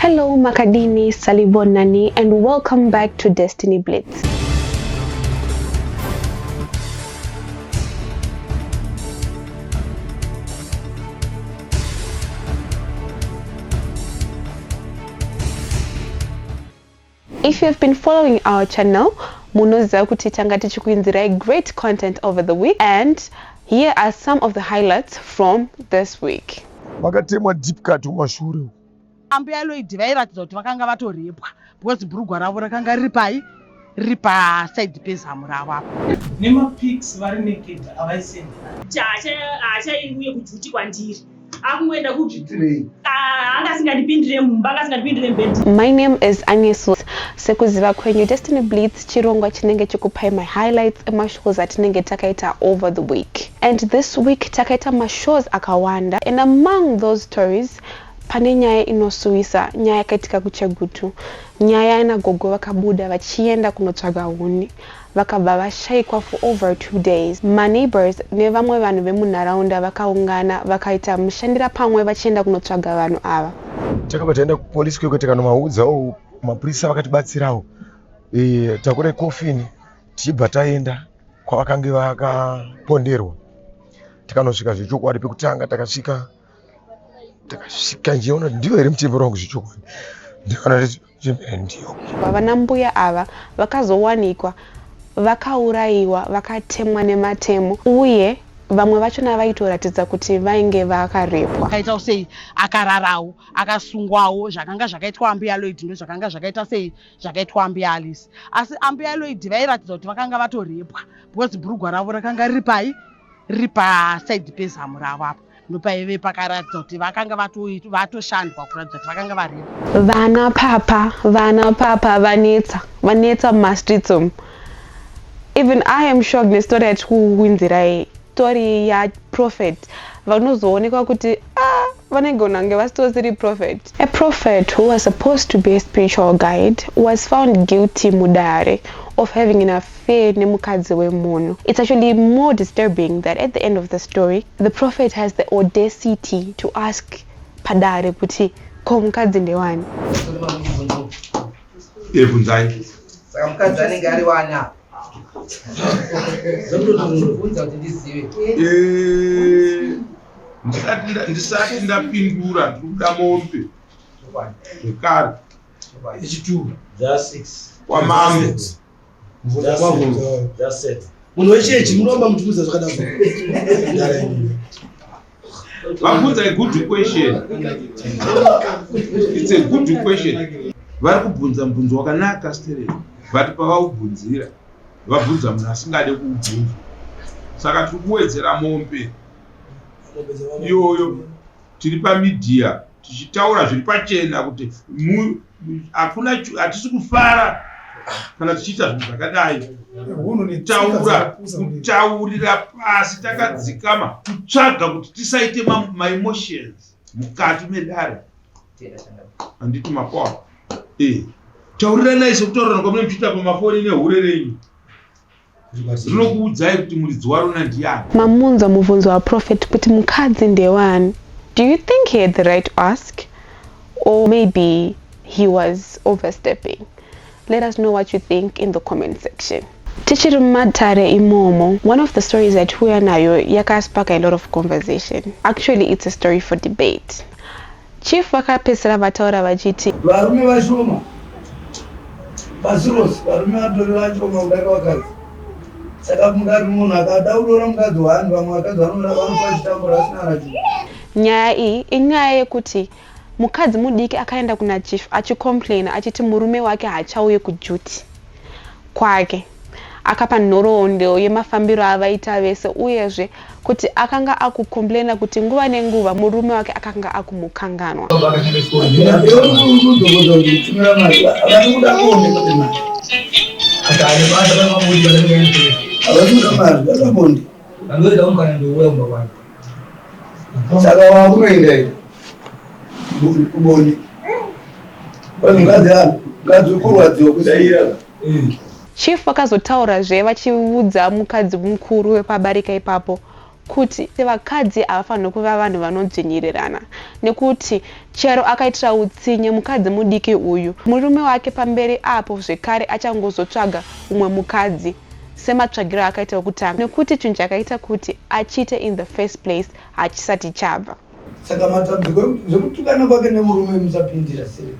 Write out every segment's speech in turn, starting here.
Hello Makadini, Salibonani and welcome back to Destiny Blitz. If you have been following our channel, munoziva kuti tanga tichikuinzirai great content over the week and here are some of the highlights from this week. Vakatemwa deep cut kumashure uko. Ambuya Lloyd vairatidza kuti vakanga vatorepwa because bhurugwa ravo rakanga riri pai riri paside pezamu ravo apo. Nemapics vari naked avaisendera. Haachaiuye kuduty kwandiri akungoenda kupi anga asingandipindire mumba anga asingandipindire mubed. My name is Anesu. Sekuziva kwenyu Destiny Blitz chirongwa chinenge chikupai mahighlights emashows atinenge takaita over the week. And this week takaita mashows akawanda and among those stories pane nyaya inosuwisa, nyaya yakaitika kuChegutu. Nyaya yanagogo vakabuda vachienda kunotsvaga huni vakabva vashaikwa for over 2 days. Maneighbours nevamwe vanhu vemunharaunda vakaungana vakaita mushandira pamwe vachienda kunotsvaga vanhu ava. Takabva taenda kupolice kwekwe tikanovaudzawo mapurisa vakatibatsirawo e, takure coffin tichibva taenda kwavakange vakaponderwa tikanosvika zvechokwadi pekutanga takasvika takasvika njiona ndiyo here muchembere wangu zvechokwadi ndikaona chembere ndiyo. Vana mbuya ava vakazowanikwa vakaurayiwa vakatemwa nematemo uye vamwe vachona vaitoratidza kuti vainge vakarepwa. Akaita sei akararawo akasungwawo zvakanga zvakaitwa ambuya Lloyd ndozvakanga zvakaita sei zvakaitwa ambuya Alice asi ambuya Lloyd vairatidza kuti vakanga vatorepwa because bhurugwa ravo rakanga riri pai riri paside pezamu ravo apo ndopaive pakaratidza kuti vakanga vatoshandwa kuratidza kuti vakanga varepwa. Vana papa vana papa vanetsa vanetsa mumastreets umu even I am shocked nestory yatikuwinzirai story yaprophet vanozoonekwa kuti ah vanegona kunge vasitosiri prophet. A prophet who was supposed to be a spiritual guide was found guilty mudare of having an affair nemukadzi wemunhu. It's actually more disturbing that at the end of the story the prophet has the audacity to ask padare kuti ko mukadzi ndewani. Bvunzai. Saka mukadzi anenge ari wani apa? Zvandotobvunza kuti ndizive. Ndisati ndapindura ndiri kuda mombe zvekare kwamambo. Munhu wechechi munoramba muchibvunza zvakadaro. Vabvunza a good question. It's a good question. Vari kubvunza mubvunzo wakanaka stereki but pavaubvunzira vabvunza munhu asingade kuubvunza. Saka tiri kuwedzera mombe iyoyo tiri pamedia tichitaura zviri pachena kuti hakuna hatisi kufara kana tichiita zvinhu zvakadai. Kutaura kutaurira pasi takadzikama kutsvaga kuti tisaite maemotions mukati medare. Handiti makwa eh tauriranai sekutaurirana kwamunenge muchiita pamafoni nehure renyu. Rinokuudzai kuti muridzi warona ndiyani. Mamunzwa mubvunzo waProphet kuti mukadzi ndewani? Do you think he had the right to ask or maybe he was overstepping? Let us know what you think in the comment section. Tichiri mumatare imomo, one of the stories yatiuya nayo yakasparka a lot of conversation. Actually it's a story for debate. Chief vakapedzisira vataura vachiti. Varume vashoma pasi rose, varume vatori vashoma kudarika vakadzi. Saka mukati munhu akada kuroora mukadzi one, vamwe vakadzi vanofa vachitambura vasina kana chinhu. Nyaya iyi inyaya yekuti mukadzi mudiki akaenda kuna chief achicomplainer achiti murume wake haachauye kuduty kwake. Akapa nhoroondo yemafambiro avaita vese uyezve kuti akanga akucomplainer kuti nguva nenguva murume wake akanga akumukanganwa. Saka wakunoenda kubonde. Mukadzi wekurwadziwa kudaira. Chief vakazotaurazve vachiudza mukadzi mukuru wepabarika ipapo Kuti vakadzi havafanirwi kuva vanhu vanodzvinyirirana nekuti chero akaitira utsinye mukadzi mudiki uyu, murume wake pamberi apo zvekare achangozotsvaga umwe mukadzi sematsvagiro aakaita wekutanga nekuti chinhu chakaita kuti achite in the first place hachisati chabva. Saka matambudziko zvekutukana kwake nemurume musapindira sere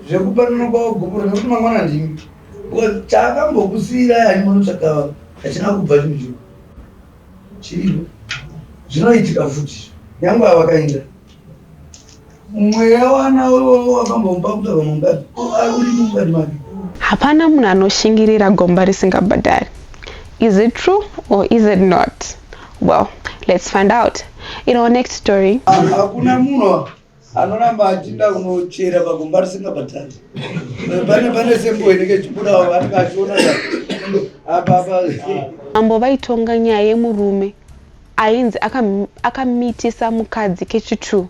zvekupanana kwavo gupuro nekuti mangwana ndimi because chaakambokusiirai hanyi munotsvaga hachina kubva chinhu chiko chiripo zvinoitika futi nyangwe avakaenda mweya wana wakambomupa kutsvaga mukadzi uri mukati make. Hapana munhu anoshingirira gomba risingabhadhari. Is it true or is it not? Well, let's find out in our next story. Hakuna munhu anoramba achinda kunochera pagomba risingabhadhari. Pane pane sembo inenge ichibudawo anenge achiona apa apa. Mambo vaitonga nyaya yemurume ainzi akamitisa mukadzi kechi2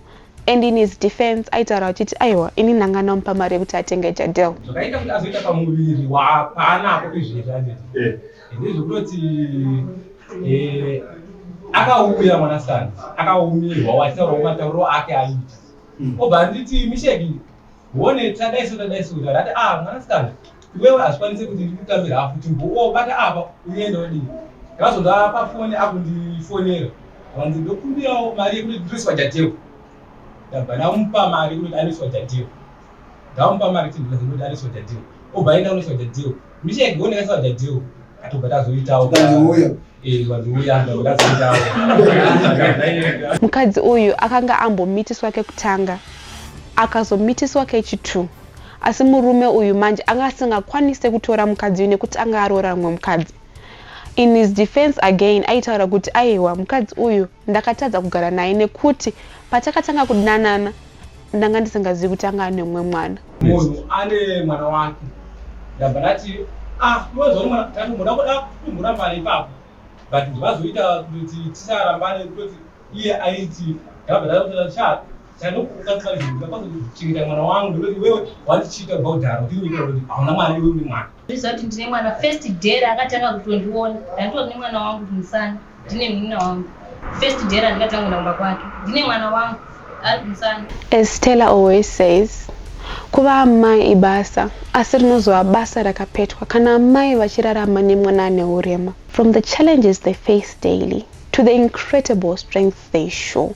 and in his defense aitaura achiti aiwa ini ndanga ndamupa mari yekuti atenge jadel. Zvakaita kuti azoita pamuviri wapaanapo izvezvi anditi eh. Ndezvekutoti eh, akauya mwanasikana akaumirwa wachitaurawo matauriro ake aiita hmm. obva anditi misheki Hone tadai so tadai so ndati ah mwanasikana iwewe hazvikwanise kuti ndikutambira hafu chimbo bata apa uende odii ndakazonzwa pafoni akundifonera vanzi ndokumbirawo mari yekuti nditoiswa jadheo ndabva ndamupa mari yekuti anoiswa jadheo ndamupa mari kuti ndikuti anoiswa jadheo obva aenda kunoiswa jadheo michegone akaiswa jadheo atobva tazoitawo eh, vanziuya ndabva tazoitawo mukadzi uyu akanga ambomitiswa kekutanga Akazomitiswa kechi-two asi murume uyu manje anga asingakwanise kutora mukadzi uyu nekuti anga aroora mumwe mukadzi. In his defense again aitaura kuti aiwa mukadzi uyu ndakatadza kugara naye nekuti patakatanga kudanana ndanga ndisingazivi kuti anga ane mumwe mwana. Munhu ane mwana wake ndabva ndati ah iwe zvauri mwana tatomboda kuda kumborambana ipapo but zvazoita kuti tisarambane kutoti iye aiti ndakabva ndatotora sha chandokukwanisa mwana wangu ndikuti iwewe wandichiita kubva kudhara kuti nyika kuti hauna mwana iwe une mwana. Ndinoziva kuti ndine mwana first day raakatanga kutondiona ndanditori nemwana wangu kumusana ndine munin'ina wangu first day randikatanga kuenda kumba kwake ndine mwana wangu ari kumusana. As Stella always says, kuva amai ibasa, asi rinozova basa rakapetwa kana amai vachirarama nemwana ane hurema. From the challenges they face daily to the incredible strength they show,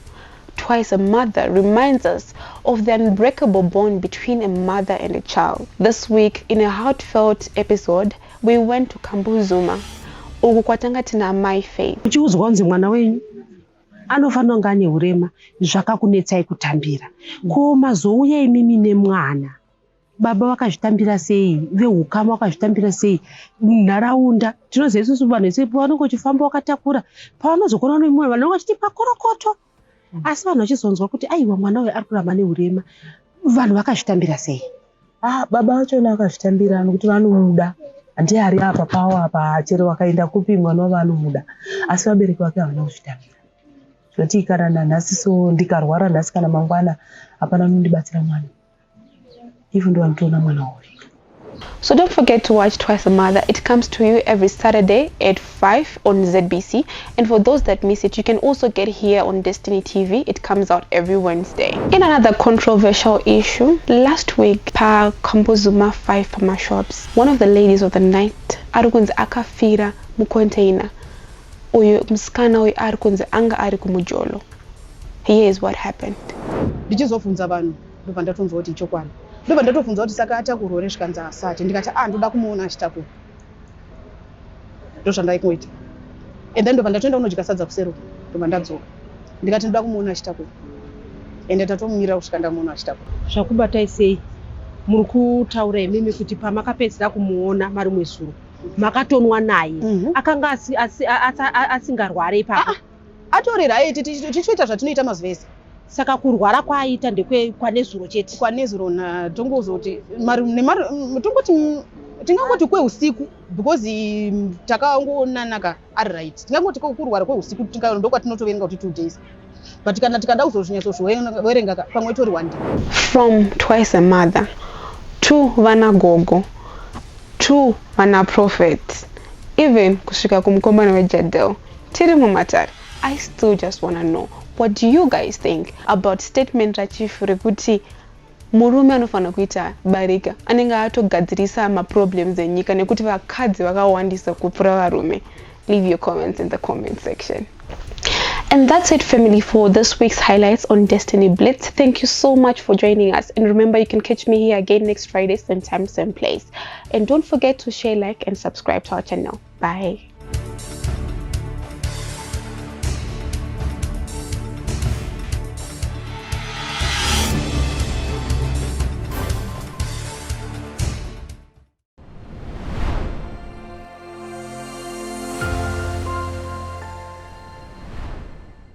Twice a Mother reminds us of the unbreakable bond between a mother and a child. This week, in a heartfelt episode, we went to Kambuzuma, uku kwatanga tina Amai Faith. Uchiudzwa kunzi mwana wenyu anofanira kunge ane urema zvakakunetsai kutambira. Ko mazouya imimi nemwana Baba vakazvitambira sei? Vehukama vakazvitambira sei? Nharaunda tinoziva isusu vanhu vese pavanenge uchifamba wakatakura pavanozokona nemwoyo vanhu vanenge vachiti makorokoto asi vanhu vachizonzwa kuti aiwa mwana uyu ari kuramba neurema vanhu vakazvitambira sei? Ah, baba vachona vakazvitambira nokuti vanomuda handiye ari apa pawo apa chero vakaenda kupi mwana wavo anomuda asi vabereki vake havana kuzvitambira zvoti kana nanhasi so ndikarwara nhasi kana mangwana hapana anondibatsira mwana ivo ndovanotoona mwana wavo vega. So don't forget to watch Twice a Mother. It comes to you every Saturday at 5 on ZBC. And for those that miss it, you can also get here on Destiny TV. It comes out every Wednesday. In another controversial issue, last week, pa Kambuzuma 5 pamashops, one of the ladies of the night, ari kunzi akafira mucontainer. Uyu musikana uyu ari kunzi anga ari kumujolo. Here is what happened. Ndichizobvunza vanhu ndobva ndatonzwa kuti ichokwadi. Ndobva ndatobvunza kuti saka atakurwa here zvikanzi haasati ndikati ah ndoda kumuona achitakurwa. Ndozvandaingoita. And then ndobva ndatoenda kunodya sadza kuseri uko ndobva ndadzoka. Ndikati ndoda kumuona achitakurwa. Ende tatomumirira kusvika ndamuona achitakurwa. Zvakubatai sei? Muri kutaura imimi kuti pamakapedzisira kumuona marimwe zuro makatonwa naye akanga asingarware ipapo? Atori right tichitoita zvatinoita mazuva ese. Saka kurwara kwaaita ndekwe kwanezuro chete? Kwanezuro na tongozoti mari nemari tongoti tingangoti kweusiku because takangoonana ka ari right. Tingangoti kurwara kweusiku ndokwatinotoverenga kuti 2 days. But kana tikada kuzozvinyatsoverenga ka pamwe itori one day. From twice a mother to vana gogo to vana prophet even kusvika kumukomana wejadel. Tiri mumatare. I still just wanna know, what do you guys think about statement rachief rekuti murume anofanira kuita barika anenge atogadzirisa maproblems enyika nekuti vakadzi vakawandisa kupfuura varume? Leave your comments in the comment section. And that's it, family, for this week's highlights on Destiny Blitz. Thank you so much for joining us. And remember, you can catch me here again next Friday, same time, same place. And don't forget to share, like, and subscribe to our channel. Bye.